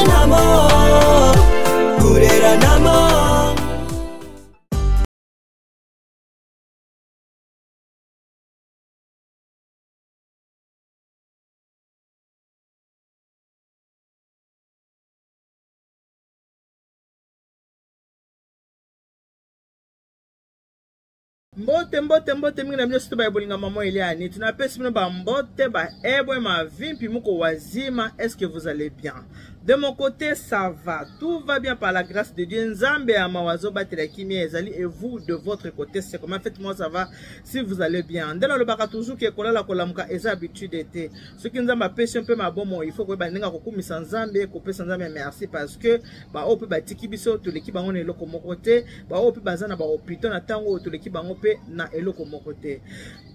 Gureranamo, gureranamo. Mbote mbote mbote mingi na bino surtout baye bolinga maman Eliane tunapesi bino ba mbote ba ebwe mavimpi muko wazima, est-ce que vous allez bien? De mon côté ça va, tout va bien par la grâce de Dieu. Nzambe ya mawa azobatela kimia ezali, et vous de votre côté c'est comment? Faites-moi ça va si vous allez bien. Nde nalobaka toujours ke kolala kolamuka eza habitude te. Soki Nzambe apesi yo mpe mabomo, il faut koyeba ndenge ya kokumisa Nzambe, kopesa Nzambe merci, parce que baoyo mpe batiki biso toleki bango na eloko moko te, baoyo mpe baza na bahôpitaux na ntango oyo toleki bango mpe na eloko moko te.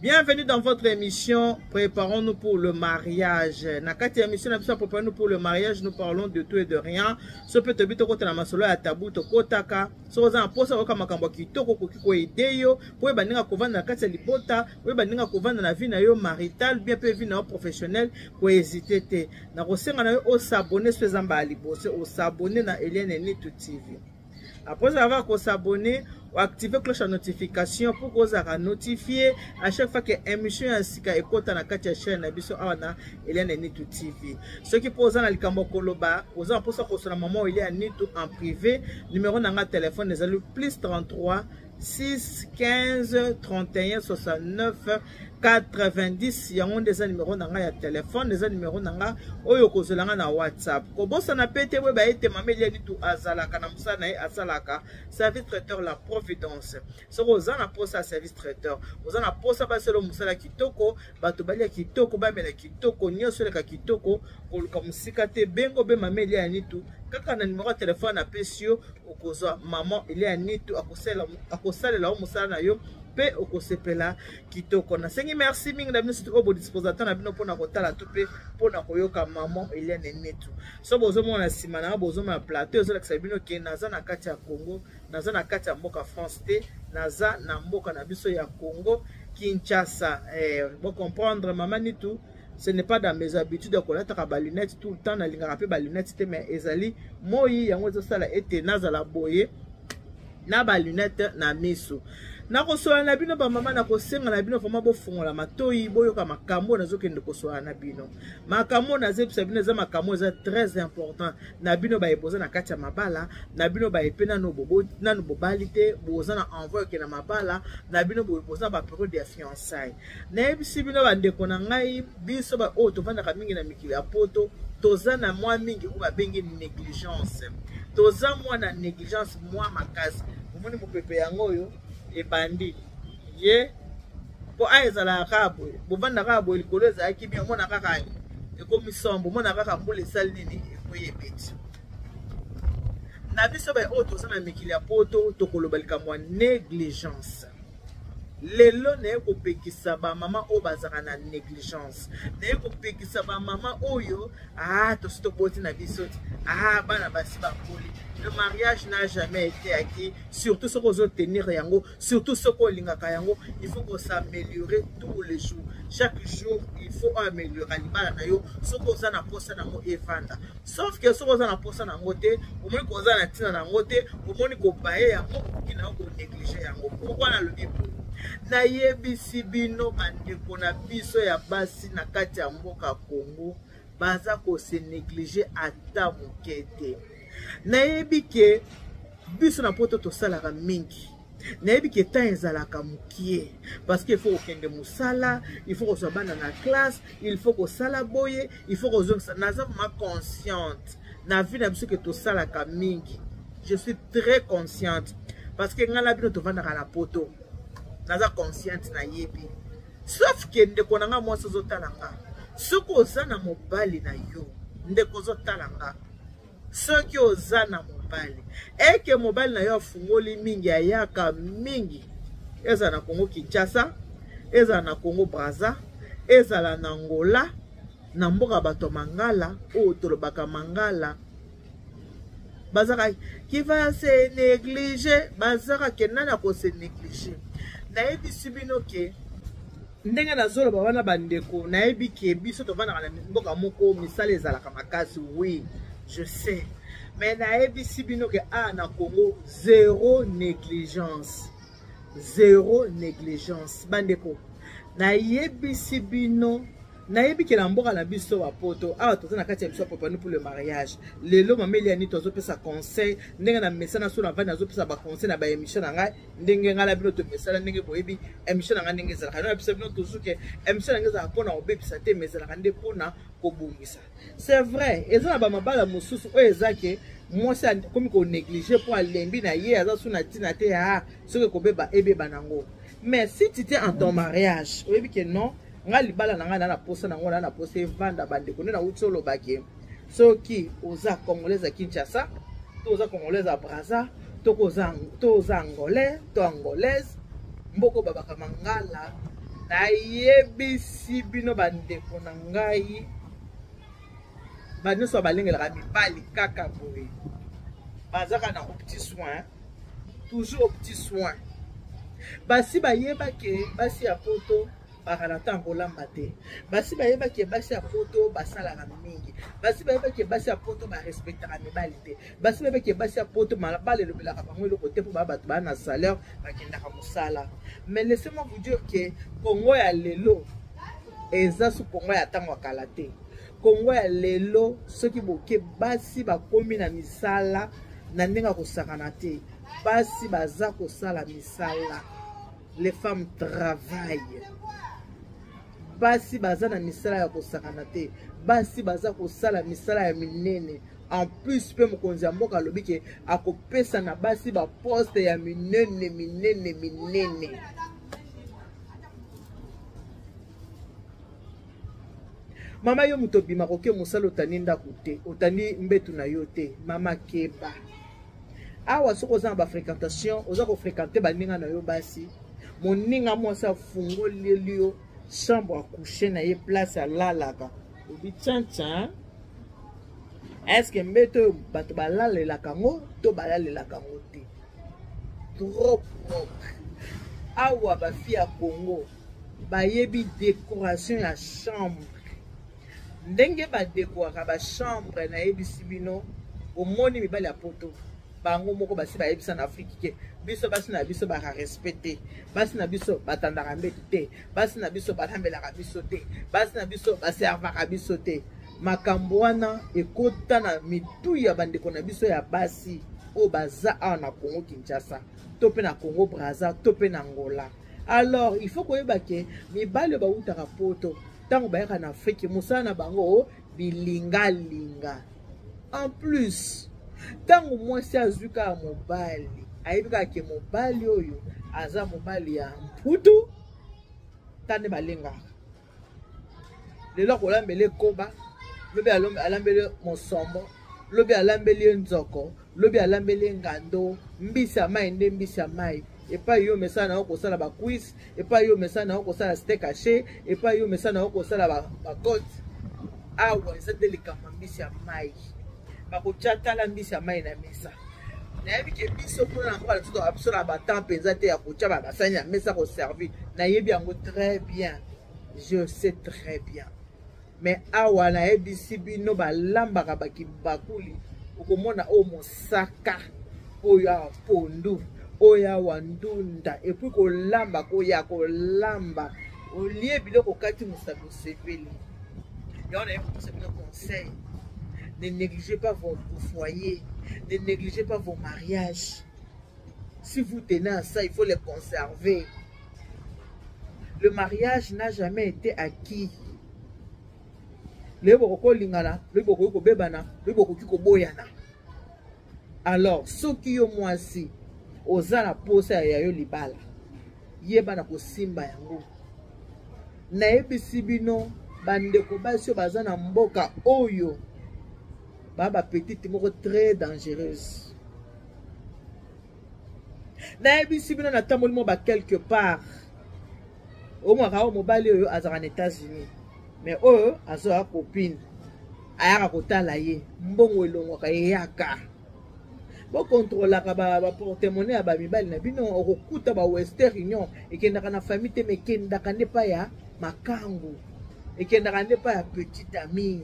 Bienvenue dans votre émission Préparons-nous pour le mariage. Na kati ya émission na biso Préparons-nous pour le mariage, nous parlons de tout et de rien. So pe tobi tokota na masolo ya tabu tokotaka. So oza na posa oyoka makambo ya kitoko okoki koede yo po oyeba ndenge ya kovanda na kati ya libota, oyeba ndenge ya kovanda na vie na yo marital bien pe vie na yo professionnelle, ko hésiter te. Nakosenga na yo osabonner so eza mbala liboso, osabonner na Eliane Nitu TV. Après avoir ko s'abonner, activer cloche ya notification pour kozala notifié à chaque fois que émission ya sika ekota na kati ya chaîne na biso awa na Eliane Nitu TV. Soki po oza na likambo koloba, oza na mposa kosola maman Eliane Nitu en privé, numéro na nga téléphone ezali plus 33 6 15 31 69 90. Yango nde eza numero na nga ya telefone, eza numero na nga oyo okozwela nga na WhatsApp. Kobosana pe te boyeba ete mama Eliane Nitu azalaka na mosala na ye, asalaka service traiteur la Providence. Soki oza na posa ya service traiteur, oza na posa basala mosala kitoko, bato balia kitoko, bamela kitoko, nyonso eleka kitoko, koluka mosika te, bengo be mama Eliane Nitu kaka na numero ya telefone napesi yo, okozwa mama Eliane Nitu akosalela yo mosala na yo mpe okosepela kitoko. Nasengi merci mingi na bino surtout oyo bodisposata na bino mpona kotala to mpe mpona koyoka maman Eliane Nitu. So bozomona nsima na yo, bozomona plateau ezolakisa bino ke naza na kati ya Congo, naza na kati ya mboka France te, naza na mboka na biso ya Congo Kinshasa. Bo comprendre mama Nitu, ce n'est pas dans mes habitudes ya kolataka ba lunettes tout le temps, nalingaka mpe ba lunettes te, mais ezali moi yango ezosala ete nazala boye na ba lunettes na miso. Nakosola na bino ba mama, nakosenga na bino vraiment bofungola matoyi, boyoka makambo nazokende kosola na bino. Makambo nazebisa bino eza makambo eza très important na bino baye boza na kati ya mabala, na bino baye pe nanu bobo, nanu bobali te, boza na envoi ke na mabala, na bino boye boza ba période ya fiançailles. Nayebisi bino bandeko na ngai, biso ba oyo tovandaka mingi na mikili ya poto, toza na mwa mingi oyo babengi négligence. Toza mwa na négligence mwa makasi. Omoni mopepe yango oyo ebandi ye po a ezalaka kaka boye, bovanda kaka boye, likolo ezalaki bien, omona kaka ekomi sombre, omona kaka mbula esali nini, ekoyi ebeti. Na biso baye oyo toza na mikili ya poto, tokoloba likambo ya négligence. Lelo naye kopekisa ba mama oyo bazalaka na négligence, naye kopekisa ba mama oyo tosi toboti na biso ti, bana basi bakoli. Le mariage n'a jamais été acquis, surtout soki ozo tenir yango, surtout soki olingaka yango, il faut ko s'améliorer tous les jours. Chaque jour il faut améliorer libala na yo soki oza na posa nango evanda. Sauf que soki oza na posa nango te, omoni koza na ntina nango te, omoni kobaye yango, okoki na yo konégliger yango. Pourquoi nalobi boye? Nayebisi bino bandeko na biso ya basi na kati ya mboka Congo baza kose négliger ata moke te. Nayebi ke biso na poto tosalaka mingi, nayebi ke temps ezalaka mokie parce que il faut kokende mosala, il faut kozwa bana na classe, il faut kosala boye, il faut kozongisa. Naza vraiment consciente na vie na biso ke tosalaka mingi. Je suis très consciente parce que ngai na bino tovandaka na poto, naza consciente, nayebi. Sauf ke ndeko na nga mwasi ozotala nga, soki oza na mobali na yo, ndeko ozotala nga, soki oza na mobali eke mobali na yo afungoli mingi, ayaka mingi, ezala na Congo Kinshasa, ezala na Congo Brazza, ezala na Angola, na mboka bato ya Mangala oyo tolobaka Mangala, bazaka qui va se négliger, bazaka ke nani ako se négliger. Nayebisi bino ke ndenge nazoloba wana bandeko, nayebi ke biso tovandaka na mboka moko, misala ezalaka makasi, oui. Je sais, mais nayebisi bino ke awa na Congo, zéro négligence, zéro négligence. Bandeko, nayebisi bino, nayebi ke na mboka na biso ya poto awa, toza na kati ya biso ya Préparons pour le mariage. Lelo mama Eliani to azopesa conseil ndenge na mesana so na vandi, azopesa baconseil na baémission na ngai, ndenge ngai na bino tomesana, ndenge boyebi émission na ngai ndenge ezalaka. Na biso bino toujours ke émission na ngai ezalaka mpona kobebisa te, mais ezalaka nde mpona kobongisa. C'est vrai, eza na bamabala mosusu oyo eza ke mwasi akomi konéglige mpo alembi na ye, aza su na ntina te. A soki ekobeba, ebeba nango. Mais si tu tiens en ton mariage, oyebi ke non, ngai libala na ngai na posa nango, na posa evanda. Bandeko, nde nauti olobake, soki oza Congolaise ya Kinshasa, to oza Congolaise ya Braza, to oza Angolais to Angolaise, mboko babaka mangala. Nayebisi bino, bandeko na ngai, banyonso balengelaka mibali kaka boye, bazaka na au petit soin, toujours au petit soin. Basi bayebake basi ya poto baka na ntango kolamba te. Basi bayebaki basi ya poto basalaka mingi. Basi bayebaki basi ya poto barespectaka mibali te. Basi bayebaki basi ya poto mabala elobelaka bango eloko te, mpo baa bato baa na salaire, bakendaka mosala. Mais laissez-moi vous dire que Congo ya lelo eza su Congo ya ntango ya kala te. Congo ya lelo, soki boke, basi bakomi na misala na ndenge ya kosakana te. Basi baza kosala misala, les femmes travaillent. Basi baza na misala ya kosakana te. Basi baza kosala misala ya minene. En plus mpe mokonzi ya mboka alobi ke akopesa na basi baposte ya minene minene minene. Mama, yo moto obima koke mosala, otandi ndako te, otandi mbetu na yo te. Mama, keba awa. Soki oza na bafréquentation, oza kofréquente baninga na yo basi, moninga mwasi afungoleli yo chambre à coucher na ye, place alalaka, obi tiantien, est-ce mbeto oyo bato balalelaka yango to balalelaka yango te? Trop propre. Awa bafille ya Congo bayebi décoration ya chambre, ndenge badekoraka bachambre. Nayebisi bino, omoni mibali ya poto, bango moko basi bayebisa na Afrike ke biso basi na biso baka respect te, basi na biso batandaka mbetu te, basi na biso balambelaka biso te, basi na biso baservaka biso te. Makambo wana ekota na mitu ya bandeko na biso ya basi oyo baza awa na Congo Kinshasa, to mpe na Congo Braza, to mpe na Angola. Alors il faut koyeba ke mibali oyo bawutaka poto, ntango bayaka na Afrike, mosala na bango bilingalinga. En plus, ntango mwasi azwi kaka mobali, ayebi kaka ke mobali oyo aza mobali ya mputu, tande balengaka. Lelo akolambela ekoba, lobi alambeli mosombo, lobi alambeli ye nzoko, lobi alambeli ye ngando, mbisi ya mai nde mbisi ya mai. Epai yo mesana na yo kosala bacuisse, epai yo mesana na yo kosala steak haché, epai yo mesana na yo kosala bacote, awa eza nde likambo ya mbisi ya mai. Bakotya tala mbisi ya mai na mesa. Nayebi ke biso kuna na mboka na biso, biso na batemps mpenza te ya kotya basani na mesa koservi. Nayebi yango très bien, je sais très bien. Mais awa nayebisi bino, balambaka bakibakuli, okomona oyo mosaka, oyo awa pondu, oyo awa ndunda. Et puis kolamba, koya kolamba, olie biloko kati mosapi, osepeli. Yango nayebi kopesa bino conseil: ne négligez pas vos foyers, ne négligez pas vos mariages. Si vous tenez à ça, il faut les conserver. Le mariage n'a jamais été acquis. Lelo bokoki kolingana, lobi bokoki kobebana, lobi bokoki koboyana. Alors soki yo mwasi oza na posa ya yo libala, yeba na kosimba yango. Nayebisi bino, bandeko basi oyo baza na mboka oyo, baa bapetite moko très dangereuse. Nayebisi bino, natamboli mo ba quelque part, omwaka oyo mobali oyo azalaka na États-Unis, mais oyo azoya copine ayaka kotala ye, mbongo elongwaka eyaka. Bokontrolaka baportemonnaie ya bamibali na bino. Okokuta ba Western Union ekendaka na famille te, mais ekendaka nde pa ya makangu, ekendaka nde pa ya petite amie.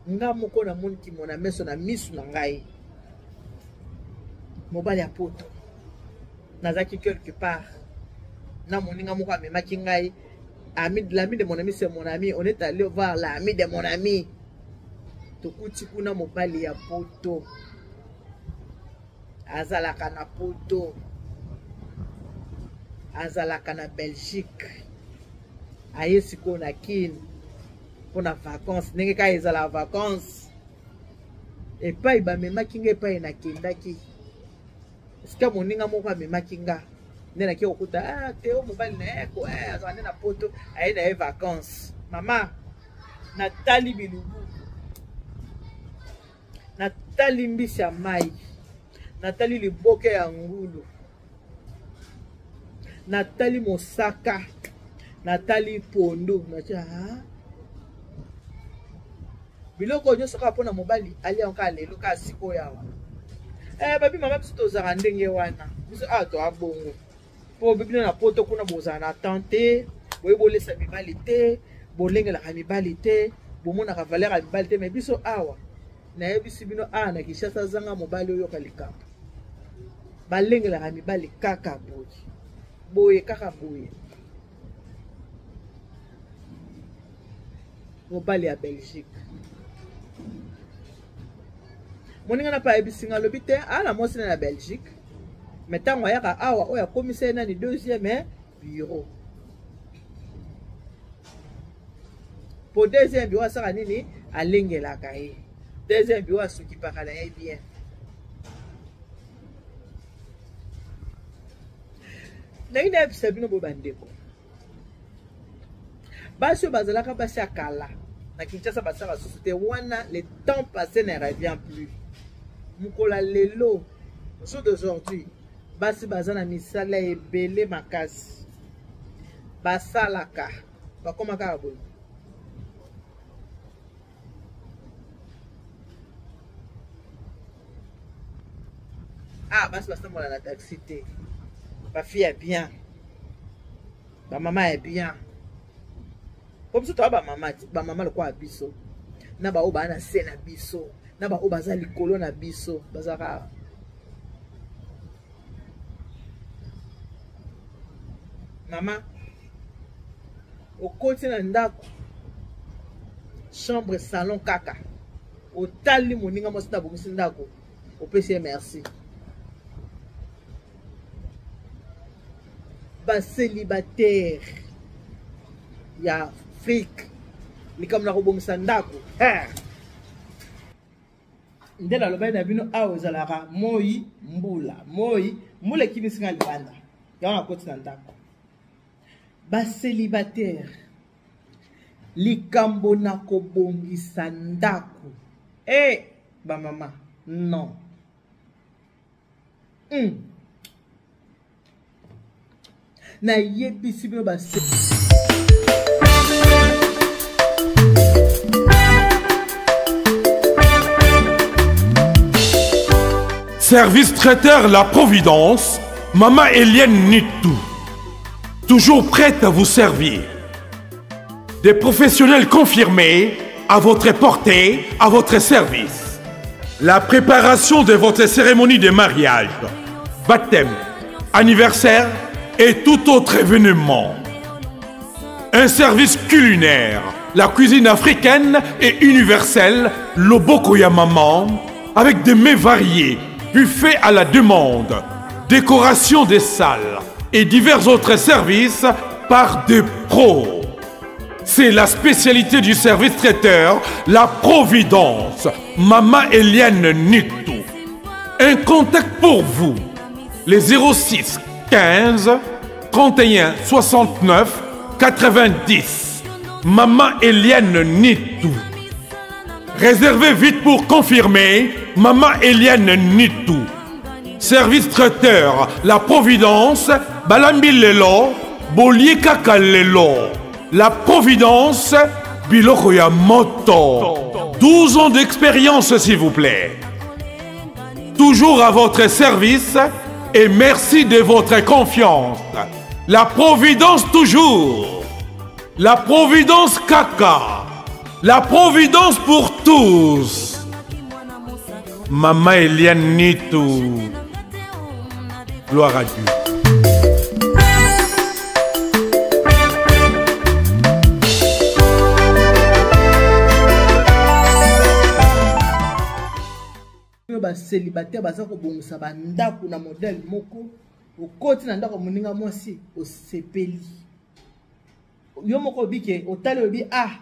Nga moko namoni kimona meso na misu na ngai. Mobali ya poto. Nazalaki quelque part. Na moninga moko amemaki ngai. Ami, l'ami de mon ami, c'est mon ami. On est allé voir l'ami de mon ami. Tokuti kuna mobali ya poto. Azalaka na poto. Azalaka na Belgique. Aye sikoyo na Kin. Mpo na vacances. Ndenge kaka ezala vacances. Epai bamemaki nga, epai nakendaki. Esika moninga moko amemaki nga. Nde nake kokuta, ah, Teo mobali na ye, ko, eh, azala nde na poto, aye na ye vacances. Mama, natali bilubu. Natali mbisi ya mai. Natali liboke ya ngulu. Natali mosaka. Natali pondu. Natia, ah. Biloko nyonso kaka mpona mobali alia kaka lelo kaka sikoyo awa. Babi mama biso tozalaka ndenge wana. Biso awa toa bongo. Po bino na poto kuna bozala na temps te, boye bolesa mibali te, bolengelaka mibali te, bomonaka valeur ya mibali te, mais biso awa nayebisi bino awa na Kinshasa zanga mobali oyoka likambo. Balengelaka mibali kaka boye. Boye kaka boye. Mobali ya Belgique. Moninga na pa ayebisi nga alobi te, ala mwasi na Belgique. Mais ntango ayaka awa oyo akomisa ye nani deuxième bureau. Po deuxième bureau asaka nini? Alengelaka ye. Deuxième bureau asukipaka na ye bien. Ndenge nayebisa bino boye bandeko. Basi oyo bazalaka basi ya kala na Kinshasa basala susu te wana, le temps passé ne revient plus. Mokolo ya lelo, jour d'aujourd'hui, basi baza na misala ebele makasi. Basalaka, bakoma kaka boye. Ah, basi basambola na taxi te. Ba fille ya bien. Ba mama ya bien. Po biso toza ba mama ti, ba mama lokola biso. Na ba oyo ba na se na biso, na ba oyo baza likolo na biso, bazalaka mama okoti na ndako chambre salon kaka otali moninga mwasi na bongisi ndako opesi ye merci. Ba célibataire ya Afrique likambo na kobongisa ndako nde nalobaki na bino awa ezalaka moi mbula, moi mbula ekimisi nga libanda yango nakoti na ndako. Ba célibataire likambo na kobongisa ndako ba mama non. Nayebisi bino ba Service traiteur La Providence, Mama Eliane Nitou, toujours prête à vous servir. Des professionnels confirmés à votre portée, à votre service. La préparation de votre cérémonie de mariage, baptême, anniversaire et tout autre événement. Un service culinaire, la cuisine africaine et universelle, Loboko ya Maman, avec des mets variés, buffet à la demande, décoration des salles et divers autres services par des pros. C'est la spécialité du service traiteur, La Providence, Mama Eliane Nitou. Un contact pour vous, les 06 15 31 69 90. Mama Eliane Nitou. Réservez vite pour confirmer, Mama Eliane Nitou. Service traiteur, La Providence, Balambi Lelo, Bolie Kaka Lelo. La Providence, Biloko ya Moto. 12 ans d'expérience, s'il vous plaît. Toujours à votre service et merci de votre confiance. La Providence toujours. La Providence Kaka. La Providence pour tous. Maman Eliane Nitou. Gloire à Dieu. Oyo ba célibataire baza kobongisa bandako na modèle moko, okoti na ndako ya moninga mwasi osepeli yo moko, obi ke otali, obi ah,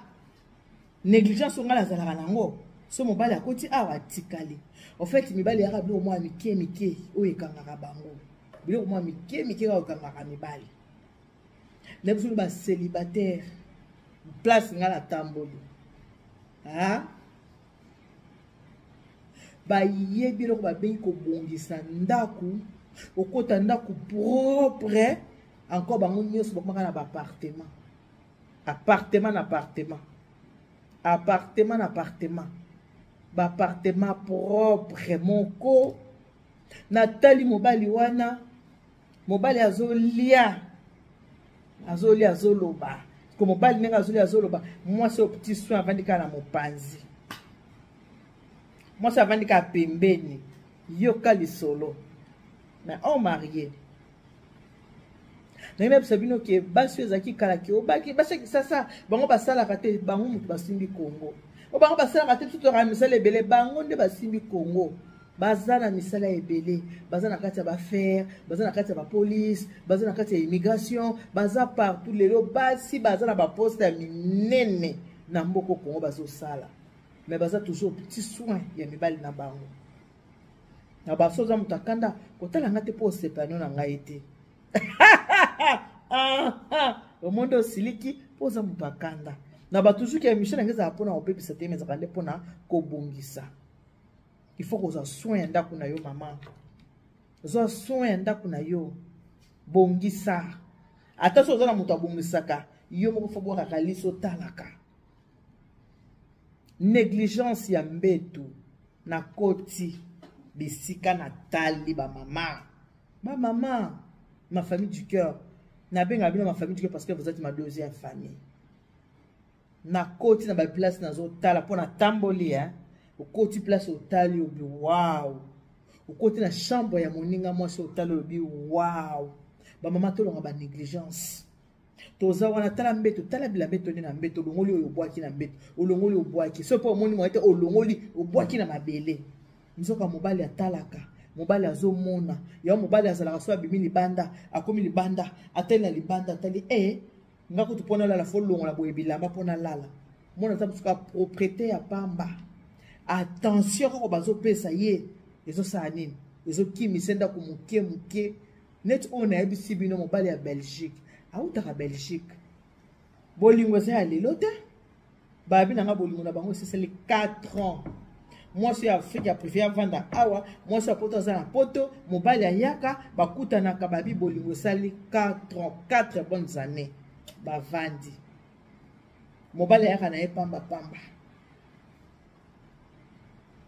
négligence oyo ngai nazalaka nango. So mobali akoti awa atikali, en fait mibali eyaka biloko mwa mike mike oyo ekangaka bango, biloko mwa mike mike kaka ekangaka mibali. Na biso ba célibataire, place ngai natamboli, ah, bayebi eloko babengi kobongisa ndako, okota ndako propre. Encore bango nyonso bakomaka na baappartement, appartement na appartement, appartement na appartement, baappartement propre moko. Natali mobali wana, mobali azolia, azolia, azoloba ko mobali ndenge azolia, azoloba. Mwasi oyo petit soin avandi kaka na mopanzi, mwasi avandi kaka pembeni, yoka lisolo. Mais homme marié, ndenge nayebisa bino ke basi oyo ezalaki kala, ke obaki basi ya Kisasa, bango basalaka te, bango moto basimbi Kongo. O bango basalaka te, biso tozalaka misala ebele, bango nde basimbi Kongo. Baza na misala ebele, baza na kati ya bafaire, baza na kati ya bapolice, baza na kati ya immigration, baza partout. Lelo basi baza na baposte ya minene na mboka Kongo, bazosala, mais baza toujours petit soin ya mibali na bango. Na baso oza moto akanda, kotala nga te mpo osepano na ngai te. Omonde osiliki mpo oza moto akanda. Na bato zuki ya émission na ngai ezala mpona kobebisa te, ezalaka nde mpona kobongisa. Il faut kozwa soin ya ndako na yo. Mama, zwa soin ya ndako na yo, bongisa. Ata soki oza na moto abongisaka, yo moko fo bwakaka liso, otalaka. Négligence ya mbetu, nakoti bisika natali bamama, bamama, ma famille du cœur. Nabenga bino ma famille du cœur parce que vous êtes ma deuxième famille. Nakoti na baplace, nazotala mpo natamboli, hein? Okoti place, otali, obi wow. Okoti na chambre ya moninga mwasi, otali, olobi wow. Bamama, tolonga banégligence. Toza wana, tala mbeto, tala bilamba etondi na mbeto. Olongoli oyo, obwaki na mbeto, olongoli, obwaki. So mpo omoni moye te, olongoli, obwaki na mabele. Nzoka mobali atalaka, mobali azomona yango. Mobali azalaka so abimi libanda, akomi libanda, atali na libanda, atali e nga kutu mpo nalala, fo longola boye bilamba mpo nalala. Mona ata mosuka propriété ya pamba, attention kaka bazopesa ye, ezosala nini? Ezokimisa ndako moke moke. Neti oyo nayebisi bino, mobali ya Belgique, autaka Belgique. Bolingo eza ya lelo te. Babi na nga, bolingo na bango esesali 4 ans. Mwasi ya Afrike ya privé avanda awa, mwasi ya poto aza na poto, mobali ayaka, bakutanaka. Babi bolingo esali 4 ans, 4 bonnes années bavandi. Mobali ayaka na ye pambapamba.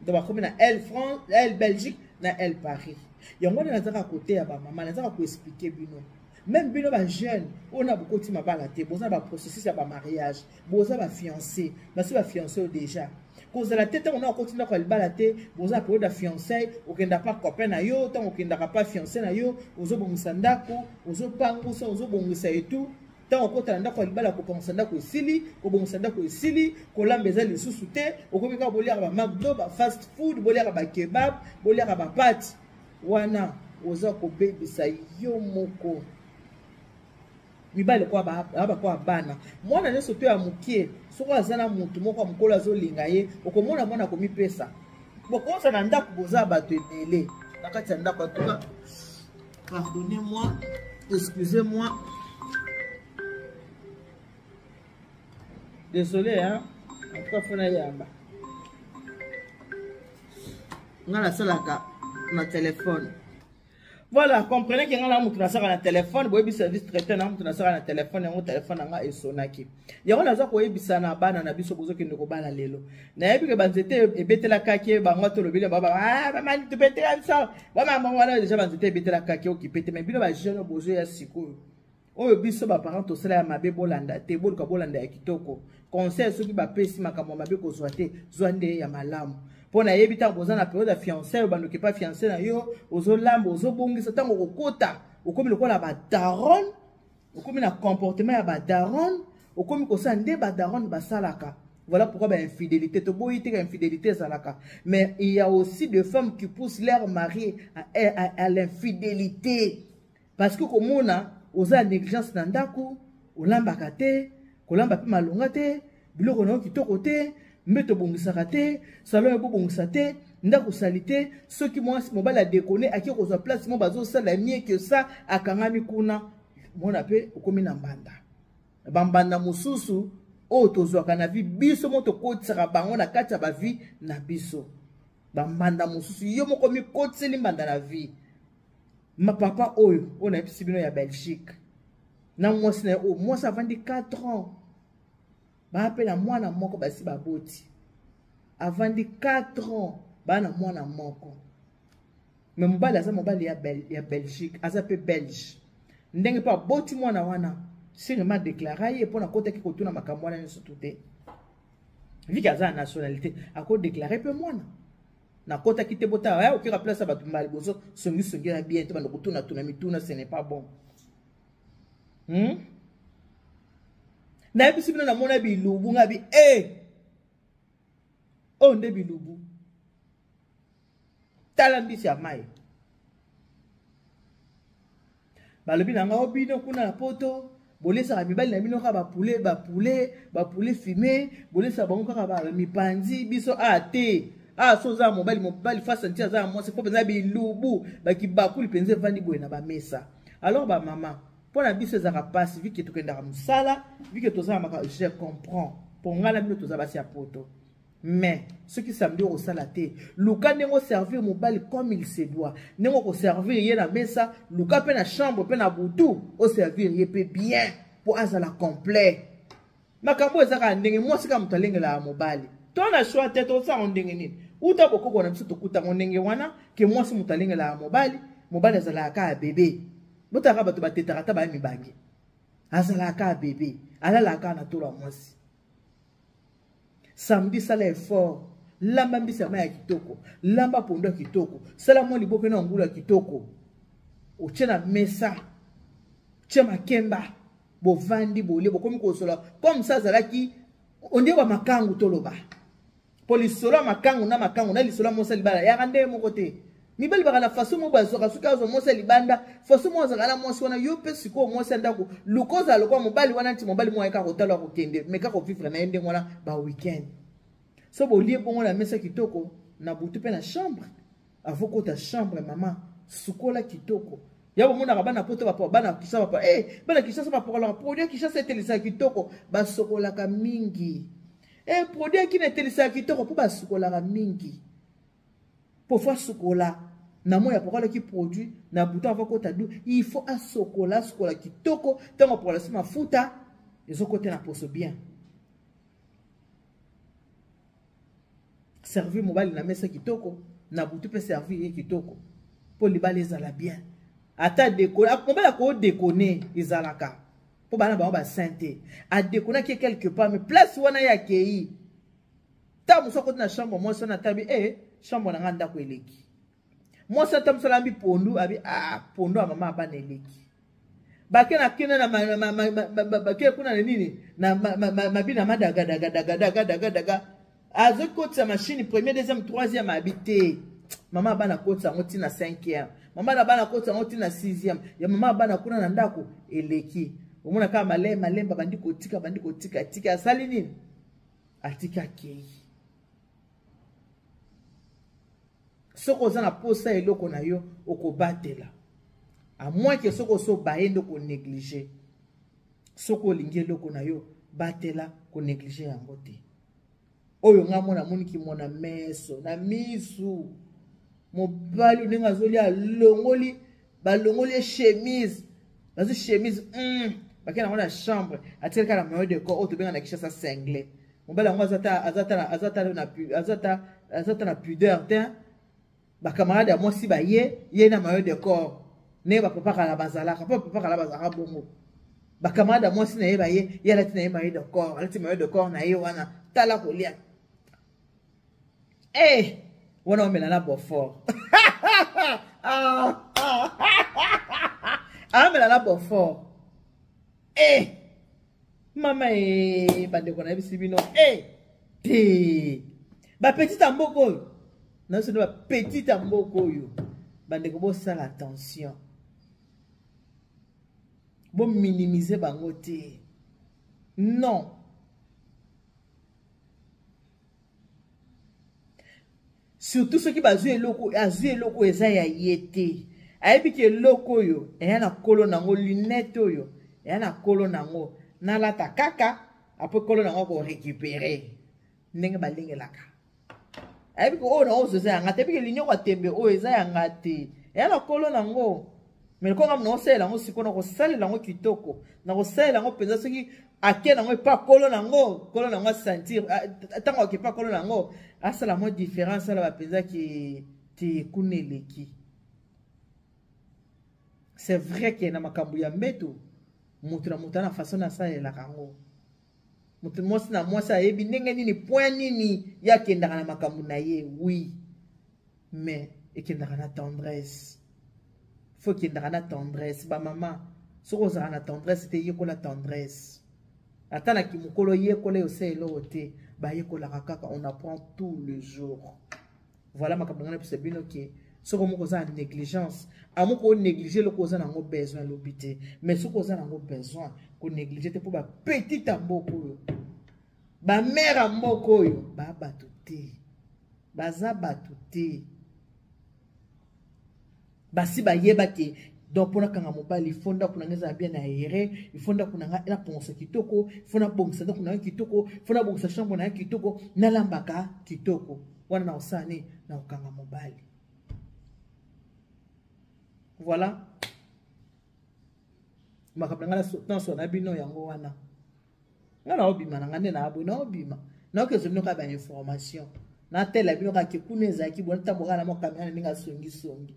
Donc bakomi na L France, L Belgique na L Paris. Yango wana nazaka koteya bamama, nazaka koexplike bino, même bino bajeune oyo na bokoti mabala te, boza na baprocessus ya bamariage, boza bafiancé, basi bafiancé oyo déjà kozala te. Ntango na okoti ndako ya libala te, boza na periode ya fiançaille, okenda pa copain na yo, ntango okendaka pa fiancé na yo, ozobongisa ndako, ozopangusa, ozobongisa etout. Ntango okota na ndako ya libala, kopangisa ndako esili, kobongisa ndako esili, kolamba eza lisusu te. Okomi kaka boliaka bamacdo, bafast food, boliaka bakebab, boliaka bapati. Wana oza kobebisa yo moko. Mibali bakoa bana, mwana nyonso to ya mokie, soki aza na motu moko ya mokolo azolinga ye, okomona mwana akomipesa. Bokoza na ndako, boza bato ebele na kati ya ndako. Atuka, pardonnez-moi, excusez-moi, désolé, hein. En tout cas, fona yamba nga nasalaka na telefone. Voilà, comprenez ke nga na moto nasalaka na telefone. Boyebi service traiteur na moto nasalaka na telefone. Yango telefone na nga esonaki. Yango naza koyebisa na bana na biso bozokende kobala lelo. Nayebi ke banzete ebetelakaki bango, tolobeli bamani, tobetela biso bamama wana deja banzete ebetelakaki okipe te. Mais bino bajeune bozoya sikoyo. Oyo biso ba parents tosala ya mabe bolanda te, boluka bolanda ya kitoko. Conseil soki bapesi makambo ya mabe kozwa te, zwa nde ya malamu. Mpo nayebi ntango boza na periode ya fiançailles, obandoki pa fiancé na yo, ozolamba, ozobongisa, ntango okokota okomi lokola ba daronne, okomi na comportement ya ba daronne, okomi kosala nde ba daronne basalaka. Voilà pourquoi ba infidélité, toboyi te ka infidélité ezalaka. Mais il y a aussi des femmes qui poussent leur mari à l'infidélité. Parce que komona oza négligence na ndako, olambaka te, kolamba pe malonga te, biloko na yo kitoko te, mbeto obongisaka te, salon ya bobongisa te, ndako sali te, soki mwasi mobali a déconner, ake kozwa place mo bazosala mieux que ça, akangami kuna, mona pe okomi na mbanda. Bambanda mosusu oyo tozwaka na vie, biso mo tokotisaka bango na kati ya ba vie na biso. Bambanda mosusu yo moko mikotiseli mbanda na vie. Ma papa oyo, oyo nayebisi bino ya Belgique, na mwasi na ye oyo, mwasi avandi 4 ans, baa pe na mwana moko basi baboti. Avandi 4 ans, baa na mwana moko. Mais mobali aza mobali ya Belgique, aza pe belge. Ndenge pe aboti mwana wana, sûrement déclara ye pona kotaki kotuna makambo wana nyonso tout te. Vu que aza na nationalité, ako déclarer pe mwana. Nakotaki te bota, ya okira place ya bato mbala liboso, songi songi ya bien te, bando kotuna tuna mituna, ce n'est pas bon. Nayebisi bino namona bilubu nga bi, eh! Oyo nde bilubu. Tala mbisi ya mai. Balobi na nga, o bino kuna na poto, bolesaka mibali na bino kaka ba poulet, ba poulet, ba poulet fumé, bolesaka bango kaka ba mipanzi, biso a te. A so za mobali, mobali face anti aza mwasi, po penza bilubu, ba kibakuli penza evandi boye na ba mesa. Alors ba mama, po na biso ezaka pasi, vu que tokendaka mosala, vu que toza na maka, je comprends. Po nga na bino toza basi ya poto. Mais soki samedi okosala te, luka ndenge oservir mobali comme il se doit. Ndenge okoservir ye na mesa, luka pe na chambre pe na butu, oservir ye pe bien po azala complet. Makambo eza kaka ndenge mwasi kaka moto alengelaka mobali. To na choix te, tosala ngo ndenge nini? Uta bokoko na biso tokuta ngo ndenge wana ke mwasi moto alengelaka mobali, mobali azalaka kaka bebe. Botaka bato batetaka ata baya mibange. Azalaka kaka bebe, alalaka kaka na tolo ya mwasi. Samedi sala effort, lamba mbisi ya mai ya kitoko, lamba pondu ya kitoko, sala mwa liboke na ngulu ya kitoko, otie na mesa, tie makemba, bovandi bolie, bokomi kosola comme ça azalaki onde ba makangu toloba. Po lisolo ya makangu na makangu na lisolo ya mwasi ya libala yaka ndenge moko te. Mibali baka na façon moko bazwaka soki azwa mwasi ya libanda, façon moko azalaka na mwasi wana, yo pe sikoyo mwasi ya ndako, luka ozala lokola mobali wana nti mobali moko ayeka kotala kokende, meka kovivre na ye ndenge wana ba week-end. So bolie bongo na mesa kitoko, na butu pe na chambre, avant kota chambre mama, sukola kitoko. Ya bomonaka bana poto ba bana Kinshasa ba bana Kinshasa ba pokolaka produit ya Kinshasa etelisaka kitoko, basokolaka mingi. Produit ya Kina etelisaka kitoko po basukolaka mingi. Po faut asukola na moya apokolaki produit na butu avant kota du, il faut asokola, asukola kitoko ntango apokola si mafuta ezokota na poso bien. Servir mobali na mesa kitoko, na butu pe servir ye kitoko po libala ezala bien. Ata déconner, mobali ako déconner ezalaka po bana bango ba saint te. A déconner ki quelque part mais place wana ya kei. Ta mosu akoti na chambre mwasi wana atabi, chambre na nga ndako eleki. Mwasi ata mosu alambi pondu, abi, ah, pondu ya mama abana eleki. Bake na kena na ma, ma, ma, ma, ma, ma, bake kuna na nini? Na ma, ma, ma, mabina ma daga, daga, daga, daga, daga, daga. Azo kotisa machine premier, deuxième, troisième habité. Mama abana kotisa yango ti na cinquième. Mama na bana kotisa yango ti na sixième. Ya mama abana kuna na ndako eleki. Omona kaka malembe, malembe, bandi kotika, bandi kotika, tika asali nini? Atika akei. Soki oza na posa eloko na yo, okobatela. À moins que soki oso baye nde ko négliger. Soki olingi eloko na yo, batela, ko négliger yango te. Oyo nga mona moniki mona meso na misu. Mobali ndenge azolia alongoli, balongoli ye chemise. Bazo chemise, bakenda yango na chambre, atikali kaka na maillot de corps oyo tobenga na Kinshasa singlet. Mobali yango aza ta na pudeur te. Ba camarade ya mwasi ba ye, ye na maillot de corps. Ndenge ba papa kala bazalaka, po papa kala bazalaka bongo. Bacamarade ya mwasi na ye baye, ye alati na ye maillot de corps, alati maillot de corps na ye wana, tala kolia. Eh, wana omela na Beaufort. Amela na Beaufort. Eh, mama e bandeko nayebisi bino eh, te bapetite ya mboka oyo nayebisi bino bapetite ya mboka oyo bandeko bosala attention bominimize bango te non surtout soki bazwi eloko azwi eloko eza ya ye te ayebi ke eloko oyo eya na nkolo nango lunette oyo eya na nkolo nango nalata kaka apres nkolo nango akorécupere ndenge balengelaka ayebi ke oyo nango eza yanga te ayebi ke linyoko ya tembe oyo eza yanga te eya na nkolo nango me lokola nga naosalela yango sikoyo nakosalela yango kitoko nakosalela yango mpenza soki ake nango epa kolo nango kolo nango asentir ntango ake epa kolo nango asala mwa différence alaba mpenza ke te kuna eleki c'est vrai ke na makambo ya mbeto moto na moto ana façon asalelaka yango moto mwasi na mwasi ayebi ndenge nini point nini ye akendaka na makambo na ye oui mais ekendaka na tendresse fo ekendaka na tendresse bamama soki ozalaka na tendresse te yekola tendresse ata na kimokolo yekola osala eloko te bayekolaka kaka on apprend tout le jour voilà makambo ngai napesa bino ke soki omoko oza na négligence amoko onéglige eloko oza nango besoin lobi te mais soki oza nango besoin konéglige te mpo bapetit ya mboka oyo bamare ya mboka oyo baa bato te baza bato te basi bayeba ke donc mpo nakanga mobali ifo ndako na ngai ezala bien aere ifo ndako na ngai nabongisa kitoko ifo nabongisa ndako na ngai kitoko ifo nabongisa chambre na ngai kitoko nalambaka kitoko wana nakosala nini nakokanga mobali voilà makambo na ngai nasola na bino yango wana nga naobima na nga nde naboye naobima naokezwa bino kaka bainformation natela bino kaka kuna ezalaki boye natambo kaka na mwa kamera na ndenge asongisongi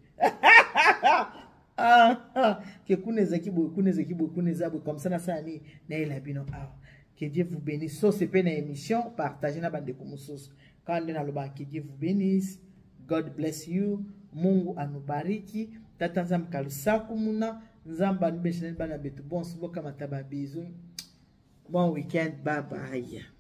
ah, ah, ke kuna ezalaki boye kuna ezalaki boye kuna eza boye comme ça nasala nini nayela bino awa que Dieu vous bénisse so sepe na émission partage na bandeko mosusu kaka nde nalobaka que Dieu vous bénisse God bless you Mungu anubariki tata nzambe kalusaku muna nzambe anubeshelani bana betu bonso bokamata ba bisous bon week-end bye bye.